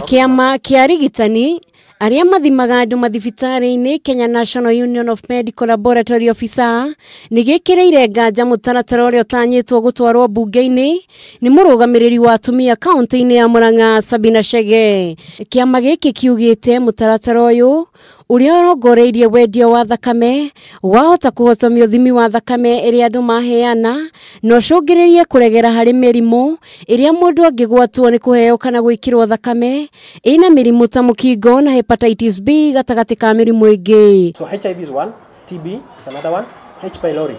Kĩama kĩa arigitani arĩa mathimaga andũ mathibitarĩ-inĩ Kenya National Union of Medical Laboratory Officer nĩ gĩkĩrĩire nganja mũtaratara ũrĩa ũtanyĩtwo gũtwarwo mbunge-inĩ nĩ mũrũgamĩrĩri wa atumia kaunti-inĩ ya Murang'a Sabina Chege. Kĩama gĩkĩ kiugĩte mũtaratara ũyũ ũrĩa ũrongoreirie wendia wa thakame wahota kũhotomia ũthimi wa thakame ĩrĩa andũ maheana na ũcũngĩrĩrie kũregera harĩ mĩrimũ ĩrĩa mũndũ angĩgwatwo nĩ kũheo kana gwĩkĩrwo thakame ĩna mĩrimũ ta mũkingo na hepatitis B gatagatĩ ka mĩrimũ ĩngĩ. So HIV is one, TB is another one, H pylori,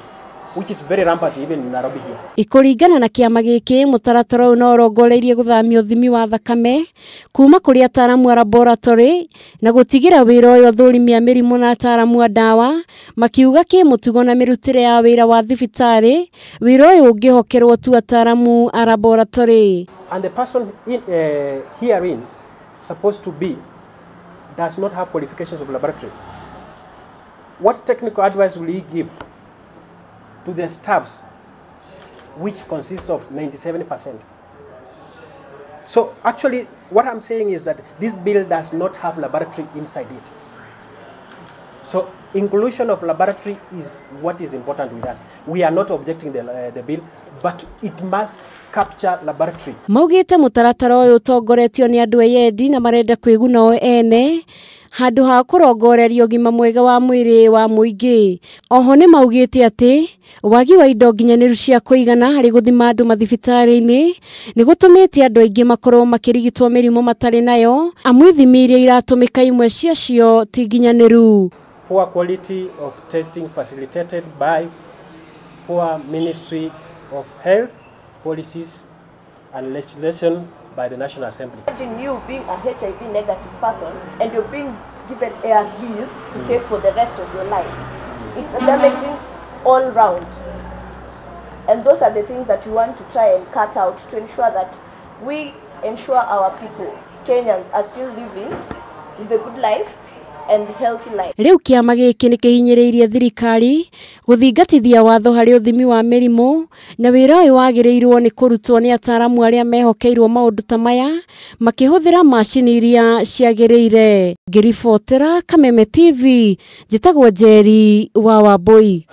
which is very rampant even in Nairobi here. Ikuringana na kĩama gĩkĩ mũtaratara ũyũ no ũrongoreirie gũthamia ũthimi wa thakame kuma kũrĩ ataramu a laboratory na gũtigĩra wĩra ũyũ athũrimi a mĩrimũ na ataramu a ndawa makiuga kĩmũtugo na mĩrutĩre ya wĩra wa thibitarĩ wĩra ũyũ ũngĩhokerwo tu ataramu a laboratory. And the person in, herein supposed to be does not have qualifications of laboratory. What technical advice will he give to the staffs, which consists of 97%? So actually what I'm saying is that this bill does not have laboratory inside it. So inclusion of laboratory is what is important with us. We are not objecting the bill, but it must capture laboratory. Maugite mũtaratara ũyũ ũtongoretio nĩ andũ eyendi na marenda kwĩguna o ene handũ ha kũrongoreria ũgima mwega wa mwĩrĩ wa mũingĩ. Oho nĩ maugĩte atĩ wagi wa indo nginyanĩru cia kũigana harĩ gũthima andũ mathibitarĩ-inĩ nĩ gũtũmĩte andũ aingĩ makorwo makĩrigitwo mĩrimũ matarĩ nayo amu ithimi iria iratũmĩka imwe ciacio ti nginyanĩru. Poor quality of testing facilitated by poor Ministry of Health policies and legislation by the National Assembly. Imagine you being a HIV negative person and you're being given ARVs to take for the rest of your life. It's damaging all round. And those are the things that we want to try and cut out to ensure that we ensure our people, Kenyans, are still living the good life and healthy life. Rĩu kĩama gĩkĩ nĩ kĩhinyĩrĩirie thirikari gũthingatithia watho harĩ ũthimi wa mĩrimũ na wĩra ũyũ wagĩrĩirwo nĩ kũrutwo nĩ ataramu arĩa mehokeirwo maũndũ ta maya makĩhũthĩra macini iria ciagĩrĩire. Ngĩribotera Kameme TV, njĩtagwo Njeri wa Wambui.